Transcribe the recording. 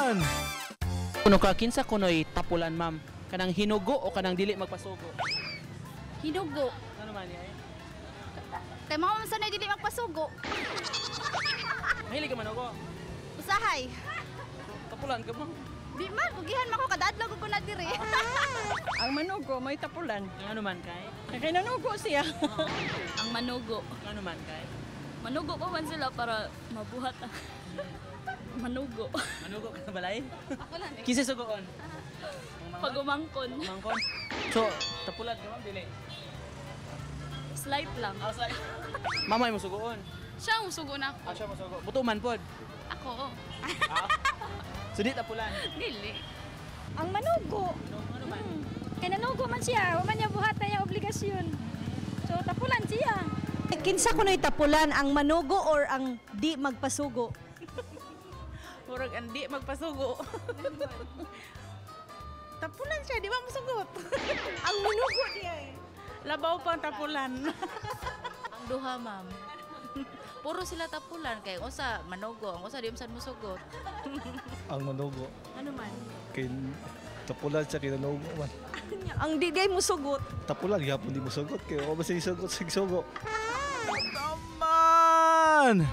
Man! Kuno ka, kinsa kuno'y tapulan, ma'am? Kanang hinugo o kanang dili magpasugo? Hinugo. Ano man yan? Kay mga man sanay dili magpasugo. Mahilig ka manugo. Usahay. Tapulan ka, ma'am. Di man, kugihan man ko kada adlaw ko na diri. Ang manugo, may tapulan. Ano man kay? Kay nanugo siya. Ang manugo. Ano man kay? Manugo pa man sila para mabuhat ang manugo. Manugo ka sa balay? Kinsa sugoon? Pag umangkon. Mangkon. So, tapulan ka, ma'am, dili? Slight lang. Outside. Mamay mo sugoon. Siya ang musugo na ako. Ah, siya mo sugo. Buto man pod. Ako. So di tapulan. Dili. Ang manugo. Ano man? Kay nanugo man siya, wa man niya buhat na iyang obligasyon. So tapulan siya. Kinsa kuno'y tapulan, ang manugo or ang di magpasugo? Murag andi magpasugo. Tapulan siya, di ba musugot? Ang manugo diay eh. Labaw pang tapulan. Ang duha, ma'am. Puro sila tapulan kay usa manugo, ang usa di man sad mosugot. Ang manugo. Ano man? Kay tapulan siya kay nanugo man. Ang di diay musugot. Tapulan gihapon di mo sugot kay wa ba siya sugot sig sugo. Man!